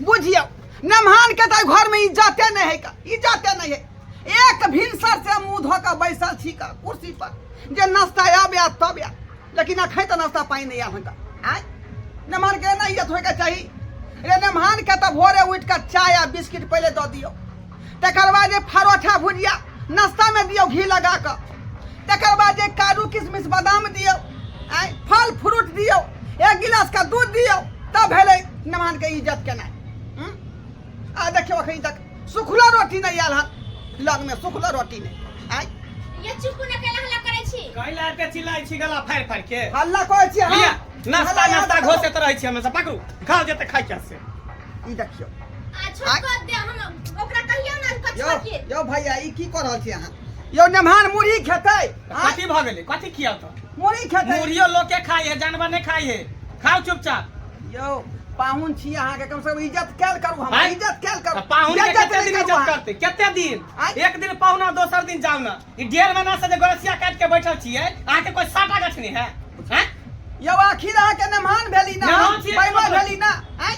बुझियौ नमहान के तऽ घर में इज्जते नहीं है का इज्जते नहीं है। एक भिनसर से मुंह धो के बैसल छी का कुर्सी पर जे नाश्ता आबे आ तब आ, लेकिन अखन तऽ नाश्ता पानी नहीं आब का। आय नमहान के ना इज्जत होय के चाही रे। नमहान के तऽ भोरे उठि के चाय आ बिस्किट पहिले दऽ दियौ, तकर बाद जे परोठा भुजिया नाश्ता में दियौ घी लगा कऽ, तकर बाद जे काजू किशमिश बादाम दियौ, आय फल फ्रूट दियौ, एक गिलास का दूध दियौ, तब भेलै नमहान के इज्जत केनाइ। आ देखियौ अखन तक सुखलो रोटी नहि आयल हन लग में, सुखलो रोटी नहि आय। ये चुप न केला हल्ला करै छी? कैला एते चिल्लाइ छी गला फाड़ि फाड़ि के? हल्ला करै छी अहाँ? लिअ नाश्ता। हल्ला नाश्ता यहाँ घोसैत रहै छी हमेशा। पकड़ू, खाउ जते खाइ के से। ई देखियौ। आ छोट कर दे, हम ओकरा कहियौ ना यौ कछुआ के। यौ भैया, ई की कऽ रहल छी अहाँ यौ? नमहान मुरही खेतै आँय? कथी भऽ गेलै? कथी खियाउ तऽ? मुरही खेतै। मुरहियो लोक के खाइ है, जानवर नहि खाइ है। खाउ चुपचाप। यौ पाहुन छी अहाँके, कम से कम इज्जत कैल करू हमरा। आँय? इज्जत कैल करू। तऽ पाहुन के बेइज्जत कते नहि दिन करू इज्जत अहाँ। करतै? कते दिन? आँय? एक दिन पाहुना, दोसर दिन जाउ ना। ई 1.5 महीना से जे गोरसिया काटि के बैठल छियै, अहाँके कोई साटा गछने है? हैं? यौ आखिर अहाँके नमहान भेली ना? नमहान छियै, बैमा मतलब? भेली ना? आँय,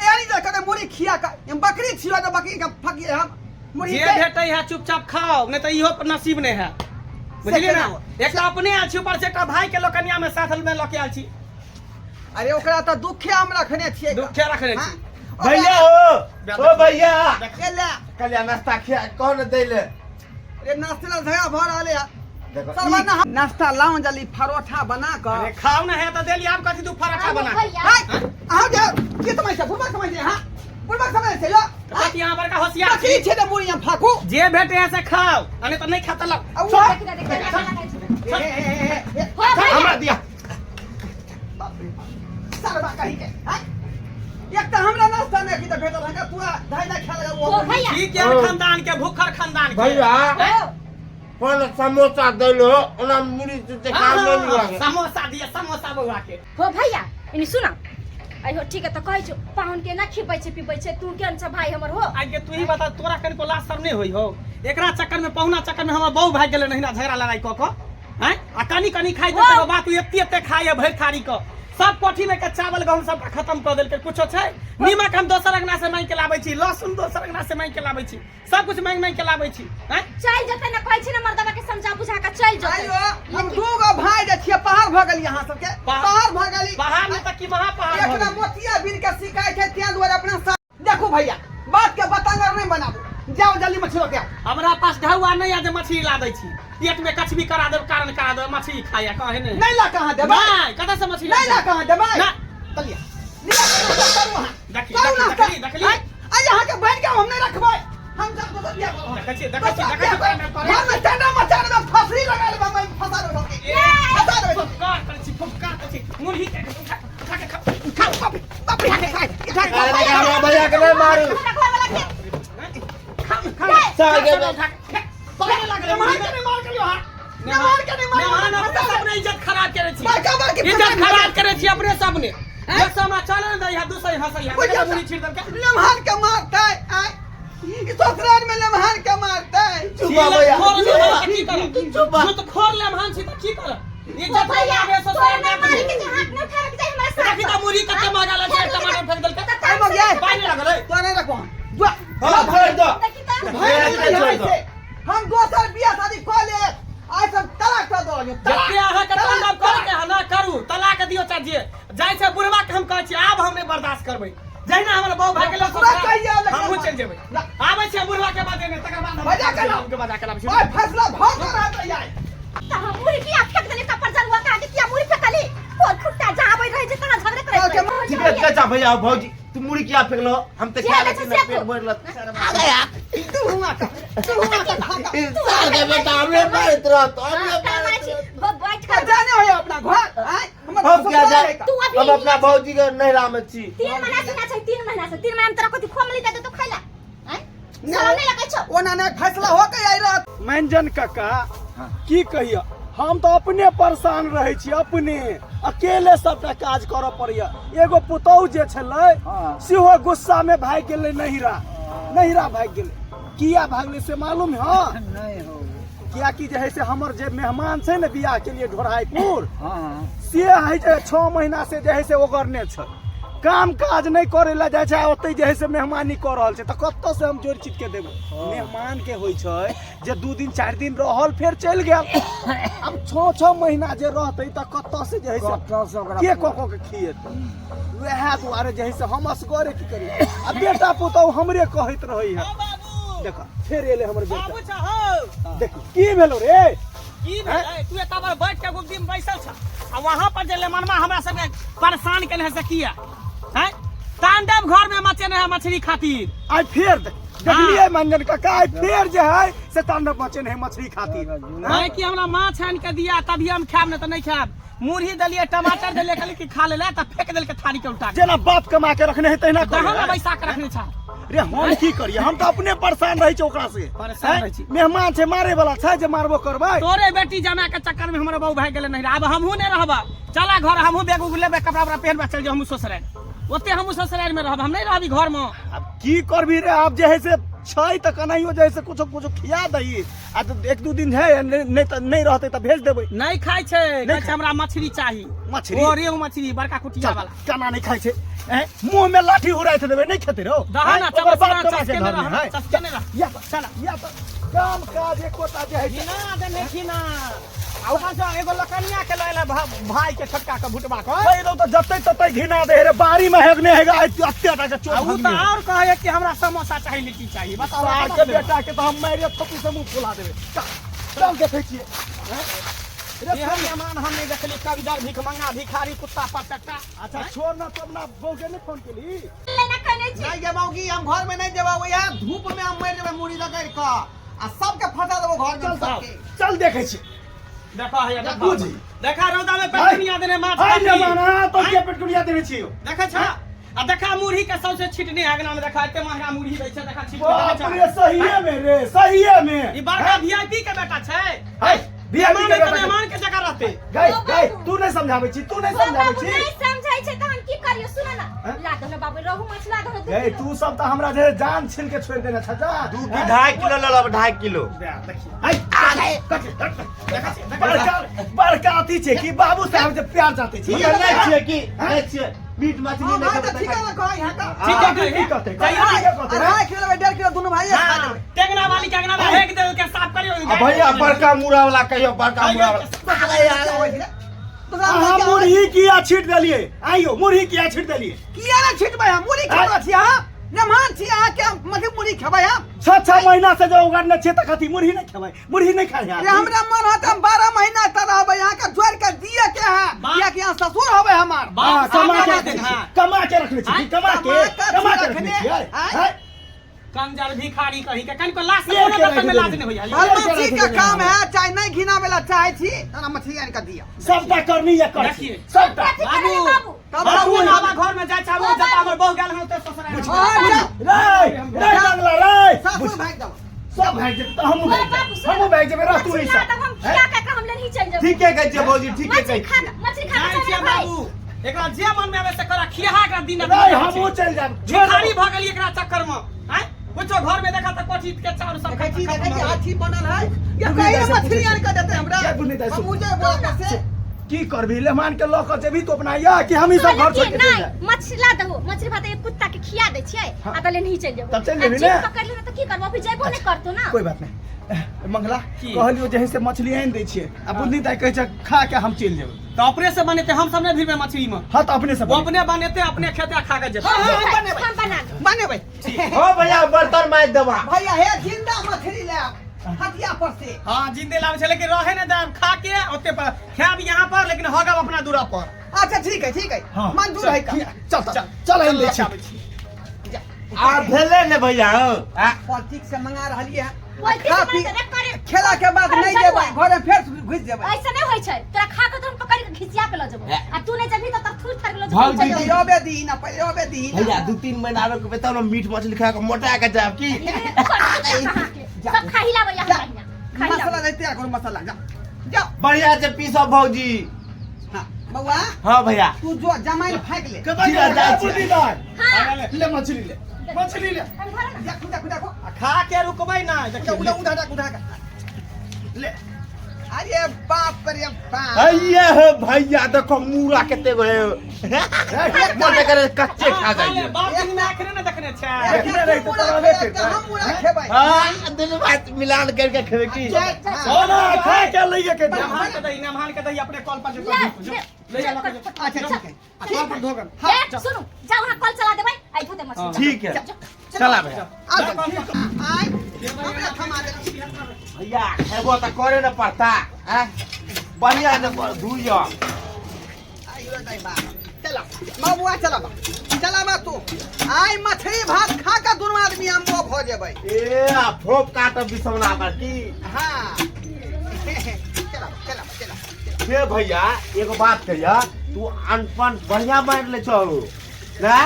यानी जे कते मुरही खिया कऽ हम बकरी छियो तऽ बकरी के फकिए हम मुरही जे के? भेटै है चुपचाप खाओ, नहीं तऽ इहो पर नसीब नहीं है, बुझलियै केना ना? होत? एकटा अपने आयल छी, ऊपर से एकटा भाई के लोकनिया में साथ में लऽ के आयल छी। अरे ओकरा तऽ दुखे हम रखने छियै। दुखे रखने हाँ? छी। भैया हो, ओ भैया। ए ले। कलिया नाश्ता खिया कौन दै ले? अरे नाश्ता ला झगड़ा भऽ रहल है। देखो। सरवा ना नाश्ता लाओ जल्दी, परोठा बना कऽ। अरे खाओ ना है तऽ देली, आब कथी दू पराठा बना के? भैया। हाय, अहाँ जे की समझ छै? बुढ़बा समझ छै? हाँ, बुढ़बा समझ छै यो। तऽ कथी अहाँ बड़का होशियार बकरी छी? छै तऽ मुरही हम फाकू। जे भेटे है से खाओ, आ नहीं तऽ नहीं खाता लाओ। आ उहे- देखी ना, देखी ना, हल्ला करै छी। ए, ए, ए, ए, ए, हो भैया। हमरा दिया। बाप रे बाप, सरबा कही के आय। एक तऽ हमरा नाश्ता नहि तऽ भेटल हन, पूरा ढाई लाख खा लगा हो वो। भैया। ठीक है, खानदान के भूखर खानदान के। भैया। हो। पर समोसा दैलो ओना मुड़ी से काम नहीं लागे। समोसा दिया, समोसा बौआ के। हो भैया, इनी सुना अहो। ठीक है, तऽ कहै छौ पाहुन के ना खिबै छै पिबै छै, तू केहन छ भाई हमर हो? आगे तू ही बता, तोरा कनिको लाज शर्म नहीं होई हो? एकरा चक्कर में, पहुना चक्कर में हमर बहू भागि गेलै नहिना झगड़ा लड़ाई कऽ कऽ। हैं आ कनी कनी खाइ तऽ एगो बात, एते एते खाइ है भरि थारी कऽ, सब कोठी में के चावल गहूम सब खत्म कऽ देलकै। कुछो छै? नीमक हम दोसर अंगना से मांगि के लाबै छी, लहसुन दोसर अंगना से मांगि के लाबै छी, सब कुछ मांगि मांगि के लाबै छी। हैं? चल जेतै ने, कहै छी ने मर्दबा के समझा बुझा के चल जेतै। आइयो हम दू गो भाई जे छियै, पहाड़ भऽ गेली अहाँ सबके। पहाड़ भऽ गेली। पहाड़ में तऽ की महा पहाड़ भऽ एकरा गेलै। मोतिया बिन के सिखाय छै, तें दुआरे अपना देखू भैया, बात के बतंगर नहीं बनाबू, जाओ जल्दी मछली लऽ के आउ। हमरा पास ढौआ नहीं है जे मछली ला दै छी। पेट में कछबी करा देब, कारण करा देब, मछली खाया कहे नहीं। नहीं ला कहाँ देबै? नहीं, कतऽ से मछली? नहीं ला कहाँ देबै? ना। चलिए लिअ, नाश्ता करू अहाँ। देखी, करू देखी, नाश्ता। देखली, देखली। आइ आइ अहाँके बहिन के हम नहीं रखबै, हम जब दोसर बियाह करब। देखै छी, देखै छी, दोसर देखै छी, बियाह करब। परे- घरमे टेंडा मचान में फसरी लगा लेबै हम, फंसा देबै सबके, फंसा देबै सबके। फुफकार करै छी, फुफकार करै छी, मुरही के उठा उठा के खा। खाउ, बाप रे, बाप रे, खाइ, खाइ, खाइ। अरे हमरा भैया के नहीं मारू। हमरा घरवाला के खा खा। चल गे। उठा के खा। पानि लागलै मार मुरही के में। नहीं मार के लियो, हाँ। मार के नहीं मार। मेहमान अपने सबने इज्जत खराब करे छी। बड़का बड़की इज्जत फंसा खराब करे छी अपने सबने। एक सौ हमरा चले ने दै है, 200 हंसै है। बुझियौ। मुरही छीट देलकै। लम्हान के मारतै आय, ई ससुराल में लम्हान के मारतै। चुप बा भैया। खोर लेमहान तऽ की करब? चुप बा। जुत खोर लेमहान छी तऽ की करब? इज्जत भैया, आबे तोरा ससुराल नहीं में। मारे के चाही, हाथ नहीं उठावे के चाही हमरा साथ। देखी तऽ मुरही कते महगा लगै छै, टमाटर फेंक देलकै। आय मग जाय। पानि लागलै। तो नहीं रखबो हम, जो। हाँ, छोड़ दो। देखी तऽ। भाई ए, नहीं छोड़ है दो। से। हम दोसर बियाह शादी कऽ ले आइ सब तलाक कऽ दो। जते अहाँके तांडव करे के है ना करू, तलाक दियौ चाहे जे जाइ छै। बुढ़वा के हम कहै छी, आब हम नहि बर्दाश्त करबै। जहिना हमर बहू भागि गेलै ससुरा कहिया लेकिन हमहूँ चलि जेबै। ना। आबै छै बुढ़वा के बजेने, तकर बाद हम बजा के लाउ। के बजा के लाबै छी। ओइ फैसला भऽ के रहतै आइ। तऽ हम मुड़ी किया फेंक देली कपर जरुआ का के? किया मुड़ी फेंकली? तोर खुट्टा जाबै रहै जे तहाँ झगड़े करैत रहै। ठीक है चाचा। भैया, भौजी, तू मुड़ी किया फेंकलो? हम तो जे खा लै छै लेती ना, से पेट खो। भर लत। आ गया तू हुआ का, तू हुआ का खा का। सार के बेटा, हमरे मारत रहत, हमरे हाँ, मारत मारै छी। रहत। हो, बैठ आ कर। जाने होय अपना घर आइ हमर हम क्या ससुराल जाए? है का। तू अभी हम अपना भौजी के नैहरा में छी। 3 महीना से ना छै, 3 महीना से। 3 महीना में तोरा कथी खोमली दे दे तो खैला? आँय? शरम नहीं लगै छौ? ओना नहि फैसला हो के आई रहत। मंजन काका, की कहिए, हम तऽ अपने परेशान रहै छी। अपने अकेले सबटा काज करऽ पड़ैया। एगो पुतहु जे छलै सेहो गुस्सा में भागि गेलै नैहरा। नैहरा भागि गेलै। किया भागलै से मालूम है? नहीं हो। कियाकि जे है से हमर जे मेहमान छै ने बियाह के लिए ढोराइपुर हाँ। से है जे 6 महीना से जे है से ओगरने छै। काम काज नहि करे ला जाइ छै आ ओतै जे है से मेहमानी कऽ रहल छै, तऽ कतऽ से हम जोड़ि चित के देबै? मेहमान के होइ छै जे 2 दिन 4 दिन रहल फेर चलि गेल। आब 6-6 महीना जे रहतै तऽ कतऽ से जे है से कतऽ से ओकरा के कऽ कऽ के खिएतै? वएह दुआरे जे है से हम असगरे की करी, आ बेटा पुतहु हमरे कहैत रहै है। देख फेर एलै हमर बेटा। बाबू छहो। देख की भेलो रे? की भेलै? तू एतऽ पर बैठ के गुद्दी में बैसल छ आ वहां पर जे लेमनमा हमरा सबके परेशान केने है से किया हैं? तांडव घर में मचेने है मछली खातिर। आइ फेर देखलियै मंजन काका, आइ फेर जे है से तांडव मचेने है मछली खातिर। नहीं कि हमरा माछ आनि के दिया तभी हम खायब, नहीं तो नहीं खायब। मुरही देलियै, टमाटर देलियै, कहलियै कि खा ले, तऽ फेंक देलकै थारी के उल्टा के। जेना बाप कमा के रखने है तहिना तहन करे। ने बैसा के रखने छा। रे हम की करिए, हम तऽ अपने परेशान रहै छी ओकरा से। परेशान हैं? रहै छी। मेहमान छै, मारे वाला छै जे मारबो करबै। तोरे बेटी जमा के चक्कर में हमर बहू भागि गेलै। नहीं आब हमहूँ नहीं रहब, चला घर, हमहूँ बैग उग लेबै, कपड़ा उपड़ा पहनबै, चल जाओ हमहूँ ससुरारि, ओते हमहूँ ससुरारि में रहब, हम नहीं रहब ई घर में। आब की करबी रे, आब जे है से छै तऽ कनाहियो जे है से कुछो कुछो खिया दही, आ तऽ 1-2 दिन है, नहि तऽ नहि रहतै तऽ भेज देबै। नहीं खाइ छै, कहै छै हमरा मछली चाही। मछली? ओ रेहू मछली बड़का कुटिया चल, वाला। केना नहि खाइ छै? हैं? मुँह में लाठी उड़ाइत देबै, नहि खेतै रौ? दहा ना, हैं? ओकर बाप चमच कमा के चसके धरने नहि रह, है। चसके नहि रह। या तऽ, चल। या तऽ, काम काज एकोटा जे है से- घिना देने घिना। आ ऊपर से एगो लकनिया के लए भाई के छोटका के भुटबा के। कहि दौ तऽ जतै ततै घिना दे रे, बाड़ी में हेगने हेगा, एते टा के चोट आ उ भगने तऽ है। और कहै कि हमरा समोसा चाही, लिट्टी चाही। बताओ सार के बेटा के तऽ हम मारिए थोपी से मुंह फुला देबै। चल, चल देखै छियै। हैं? रे एहन मेहमान हम नहीं देखली, कविदार भिखमंगा भिखारी कुत्ता पटक्का। अच्छा छोड़ ना, तब ना बहू के नहीं फोन केली? लेना कहने छी। नहीं गे मौगी, हम घर में नहीं जेबै, वएह धूप में हम मरि जेबै मुड़ी रगड़ि कऽ आ सबके फंसा देबो घर में चल सबके। चल देखै छियै। देखा है, देखा। बुझी। देखा रौदा में पेटकुनिया देने माछ हाय खातिर। जमाना तो के पेटकुनिया देने छियो? देखै छ आ देखा मुरही के सौंसे छिटने अगना में, देखा एते महंगा मुरही दै छै, देखा छिट के बाप देखै रे, छ। सहिए में रे, सहिए में। ई बड़का वीआईपी के बेटा छै। हाय, वीआईपी के मेहमान है तऽ बेटा। मेहमान के जगह रहते। गई ओ गई बाबू। तू नहीं समझाबै छी, तू नहीं ओ समझाबै बाबू छी। नहीं समझै छै तऽ हम की करियो? सुन ना, हैं? ला दो ना बाबू, रोहू माछ ला दो ना 2 गई किलो। तू सब तऽ हमरा जे जान छीन के छोड़ देने छ, जा। 2 की 2.5 किलो लऽ लेब, 2.5 किलो। हाय, बड़का बड़का अथी छै कि बाबू साहब जे प्यार जाते छी। ई नहि छियै कि नहि छियै मीट मछली हाँ नहि भाई तऽ खेबै ठीक तऽ है ना, कहै यहाँ का। ठीक है, की कहतै? जइयो। की कहतै? 2.5 किलो लेबै, 1.5 किलो दुनू भाई खा लेबै। टेंगना वाली के अंगना में हेक देल के साफ करियो। आ भैया बड़का मुरा वाला कहियो, बड़का मुरा वाला। दूसरा अहाँ क्या मुरही किया छीट देलियै? आइयो मुरही किया छीट देलियै? किया ने छिटबै हम? मुरही खेबै छी अहाँ? मेहमान छी अहाँ के, मछली मुरही खेबै हम? 6-6 महीना से जो उगाड़ने छियै तऽ कथी मुरही नहि खेबै? मुरही नहि खाइ अरे हमरा मन होत हम 12 महीना तक रहबै, अहाँ के जोड़ के दिए के है, किया कि अहाँ ससुर होबै हमार। हाँ, बाप कमा के साफ रखने देन, छियै। हाँ। कमा के रखने छियै, कमा के कमा के कमा के रखने रखने, छियै। आँय? आँय? कंजर भिखारी कही के कनिको लाज पेड़ कोनो के बर्तन में राखि लाज देने। नहि होइया। भल- मछली का काम है, चाहे नहीं घिनावे ला चाहे छी, तना मछली आनि के दिया। सबटा करनी या कर देखिए। सबटा। कथी बाबू। करबै बाबू? तब बाबू बाबू बाबा घर में जाइ छै, जब हमर बहू गेल हन ओते ससुराल। हाँ, जा। रे रे बंगला रे, ससुर भागि देबो। सब भागि जेतै तऽ हमहूँ ओ भागि बाबू, जेबै, सुन। हमहूँ भागि जेबै, रह तू मछली ई ला सब। दब हम खिया के हम लेनही चलि जेबै। ठीके कहै छियै भौजी, ठीके मछली कहै खा छियै। मछली खा जाइ के छियै चलि जेबै। बाबू, एकरा जे मन में आवे से करा, खियाहा एकरा दिन रे हमहूँ चलि जायब, छोड़ भिखारी भऽ गेली एकरा चक्कर में। आँय कुछो घर में देखा तऽ कोठी के चाउर सब देखै छी, देखै छी, हाथी बनल है। ये बुझि कहियो जाइ छै, मछली आनि के देतै हमरा? क्या बुझि जाइ छै? हम बुझै बोला से। की करबी, मेहमान के लऽ कऽ जेबही तू अपना या कि हमही सब घर छोड़ कहलियै के कि चलि नहि जायब? मछली ला दहो, मछली भात एक कुत्ता के खिया दै छियै हाँ। आ तऽ लेनही चलि जेबो। तब चलि जेबही आ जीप ने? पकड़ि लेने तऽ की करबो? अभी जेबो नहि करतौ ना। कोई बात नहीं। मंगला की? कहलियो जे है से मछली आनि दै छियै आ बुधनी दाइ कहै छै खा के हम चलि जेबै। तऽ अपने से बनेतै, हम सब नहि भिड़बै मछली में। हाँ तऽ अपने से ओ बनेतै। अपने बनेतै, अपने खेतै आ खा के जेतै। हाँ, हाँ, ठीक है, बनेबै। हम बना लेब। बनेबै। हो भैया बर्तन माजि देबा। भैया हे जिंदा मछली ले आब हथिया पर से। हाँ जिंदे लाबै छै, लेकिन रहे नहि देब, खा के ओते पर खायब यहाँ पर, लेकिन हगब अपना दूरा पर। अच्छा ठीक है, ठीक है, हाँ, मंजूर है का। चल चल चल आनि दै छियै। आबै छी। आ भेलै ने भैया हौ? आ पॉलिटिक्स से मंगा रहलियै है। पॉलिटिक्स खा से पी मंगा करे। खेला के बाद करे नहीं जरूर। जेबै, घरे फेर घुसि जेबै। ऐसे नहीं होय छै, तोरा खा के तो हम पकड़ के घिसिया के ल जेबो आ तू नहीं जेबही त तब थूर थार के ल जेबो। भाउजी। चल जेबो। अबे दी ना, पहिले अबे दी ना। भैया 2-3 महीना रुकबै तब ने मीट मछली खा के मोटा के जायब की? सब खाही लाबै यहाँ जा। बढ़िया खाही मसाला लाबै। लेते आ मसाला, जा जा। बढ़िया से पीसब भौजी। हाँ बउआ। हाँ भैया। तू जो जमाइन फेंक ले। कतऽ जाइ छियै। बुधनी दाइ? हाँ। ले मछली ले, मछली ले। हम धरो ना। देखो देखो देखो। आ खा के रुकबै ना। उठा उठा उठा उठा के ले। अरे बाप रे बाप। हैया हो भैया, देखो मूड़ा कते गो है। मन त करे कच्चे खा जाइए। बाप दिन में आखिरे ने देखने छै। देखने रहितै मुरा तऽ रहबे खेबै, करितै। हम मुरा खेबै। हाँ, दुनू बात मिलान करके खेबै की? हाँ। ना खा के लइए के दे। नमहान के दही, नमहान के दही अपने कल पर जो ले, जो ले, ले जा, लऽ के जो। अच्छा ठीक है। कल पर धोगन। ए, सुनू, जाओ वहाँ कल चला देबै, आई धो दे मछली। ठीक है, चला भैया। आ जाओ। आय हमरा थमा दे। भैया, खेबो तऽ करे न पड़ता हैं? बढ़िया से धुइयो। आइयो दाई बा, चला बाबुआ, चला बा, चला बा तू। आइ मछली भात खा के दुनू आदमी हम वो भऽ जेबै। ए आ फोप काट बिसौना पर की? हाँ, चला चला चला। हे भैया, एगो बात कहिया, तू अनपन बढ़िया मारि ले छौ ना?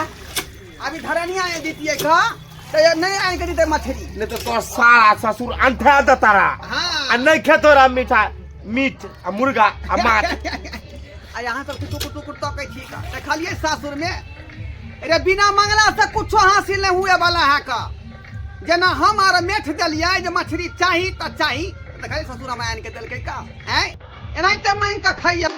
अभी धरनिया आनि दितियै का तऽ नहि आनि के दितै मछली। नहीं तो तोर सारा ससुर अंठा दे तारा। हाँ। आ नहीं खे तोरा मीठा मीट आ मुर्गा आ माछ। आ यहाँ सब टुकुर टुकुर तकै छी का देखलियै सासुर में? अरे, बिना मंगला से कुछो हासिल नहीं हुए वाला है का। जेना हम आर मेठ देलियै जे मछली चाही तऽ चाही, देखलियै ससुर हम आनि के देलकै का? हैं, एनाहिते मांगि कऽ खैया।